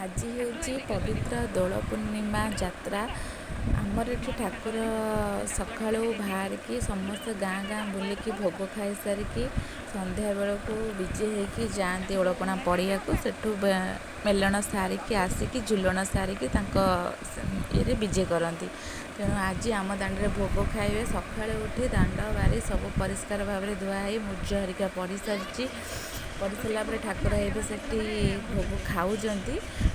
ଆଜି ହେଉଛି ପବିତ୍ର ଦୋଳ ପୂର୍ଣ୍ଣିମା ଯାତ୍ରା। ଆମର ଏଠି ଠାକୁର ସକାଳୁ ବାହାରିକି ସମସ୍ତେ ଗାଁ ଗାଁ ବୁଲିକି ଭୋଗ ଖାଇସାରିକି ସନ୍ଧ୍ୟାବେଳକୁ ବିଜେ ହେଇକି ଯାଆନ୍ତି ଓଳପଣା ପଡ଼ିଆକୁ। ସେଠୁ ମେଲଣ ସାରିକି ଆସିକି ଝୁଲଣ ସାରିକି ତାଙ୍କ ଇଏରେ ବିଜେ କରନ୍ତି। ତେଣୁ ଆଜି ଆମ ଦାଣ୍ଡରେ ଭୋଗ ଖାଇବେ। ସକାଳୁ ଉଠି ଦାଣ୍ଡ ବାରି ସବୁ ପରିଷ୍କାର ଭାବରେ ଧୁଆ ହେଇ ମୁର୍ଜ ହେରିକା ପଡ଼ିସାରିଛି। ପଡ଼ି ସାରିଲା ପରେ ଠାକୁର ଏବେ ସେଠି ଭୋଗ ଖାଉଛନ୍ତି।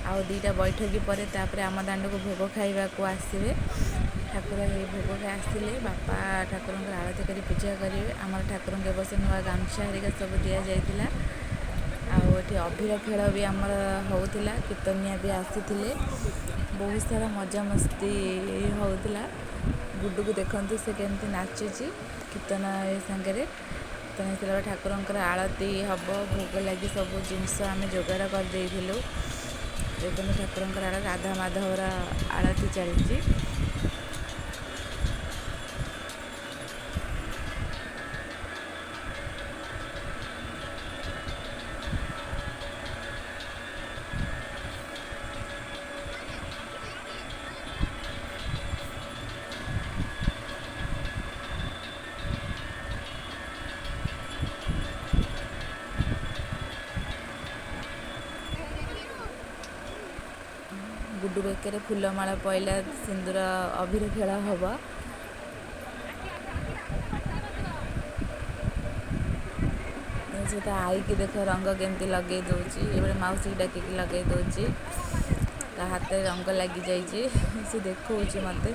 ଆଉ ଦୁଇଟା ବୈଠକି ପରେ ତାପରେ ଆମ ଦାଣ୍ଡକୁ ଭୋଗ ଖାଇବାକୁ ଆସିବେ। ଠାକୁର ହେଇ ଭୋଗ ଖାଇ ଆସିଲେ ବାପା ଠାକୁରଙ୍କର ଆଳତି କରି ପୂଜା କରିବେ। ଆମର ଠାକୁରଙ୍କ ଏ ବର୍ଷ ନୂଆ ଗାମୁଛା ହେରିକା ସବୁ ଦିଆଯାଇଥିଲା। ଆଉ ଏଠି ଅଭିର ଖେଳ ବି ଆମର ହେଉଥିଲା, କୀର୍ତ୍ତନିଆ ବି ଆସିଥିଲେ, ବହୁତ ସାରା ମଜାମସ୍ତି ହେଉଥିଲା। ଗୁଡୁକୁ ଦେଖନ୍ତୁ ସେ କେମିତି ନାଚୁଛି କୀର୍ତ୍ତନ ସାଙ୍ଗରେ। କୀର୍ତ୍ତନ ହେଇସାରିଲା ପରେ ଠାକୁରଙ୍କର ଆଳତି ହେବ। ଭୋଗ ଲାଗି ସବୁ ଜିନିଷ ଆମେ ଯୋଗାଡ଼ କରିଦେଇଥିଲୁ। ଦେଖନ୍ତୁ ଠାକୁରଙ୍କର ଆଳତି, ରାଧା ମାଧବର ଆଳତି ଚାଲିଛି। ଗୁଡୁ ବେକରେ ଫୁଲମାଳ ପଇଲା, ସିନ୍ଦୁର ଅଭିର ଖେଳ ହେବ। ସେ ତା ଆଈକି ଦେଖ ରଙ୍ଗ କେମିତି ଲଗେଇ ଦେଉଛି, ଏପଟେ ମାଉସୀକି ଡାକିକି ଲଗେଇ ଦେଉଛି। ତା ହାତରେ ରଙ୍ଗ ଲାଗିଯାଇଛି, ସେ ଦେଖାଉଛି ମୋତେ।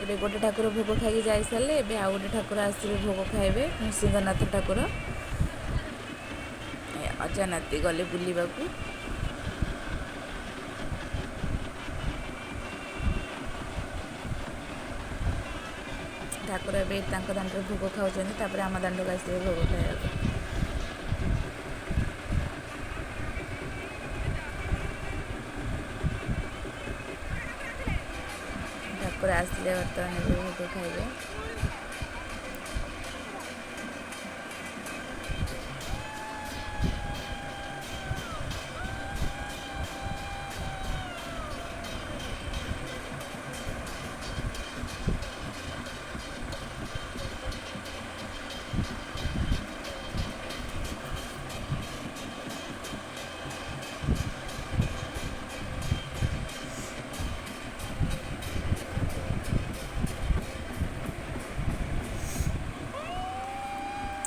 ଏବେ ଗୋଟେ ଠାକୁର ଭୋଗ ଖାଇକି ଯାଇସାରିଲେ, ଏବେ ଆଉ ଗୋଟେ ଠାକୁର ଆସିବେ ଭୋଗ ଖାଇବେ, ନୃସିଂହନାଥ ଠାକୁର। ଅଜା ନାତି ଗଲେ ବୁଲିବାକୁ। ଠାକୁର ଏବେ ତାଙ୍କ ଦାଣ୍ଡରେ ଭୋଗ ଖାଉଛନ୍ତି, ତାପରେ ଆମ ଦାଣ୍ଡକୁ ଆସିବେ ଭୋଗ ଖାଇବାକୁ। ଠାକୁର ଆସିଲେ ବର୍ତ୍ତମାନ ଏବେ ଭୋଗ ଖାଇବେ।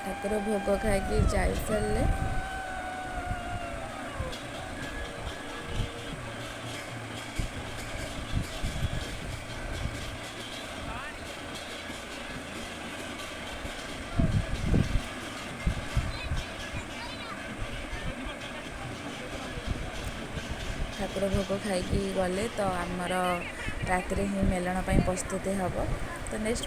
ଠାକୁର ଭୋଗ ଖାଇକି ଯାଇସାରିଲେ ଠାକୁର ଭୋଗ ଖାଇକି ଗଲେ ତ ଆମର ରାତିରେ ହିଁ ମେଲଣ ପାଇଁ ପ୍ରସ୍ତୁତି ହେବ। ତ ନେକ୍ସଟ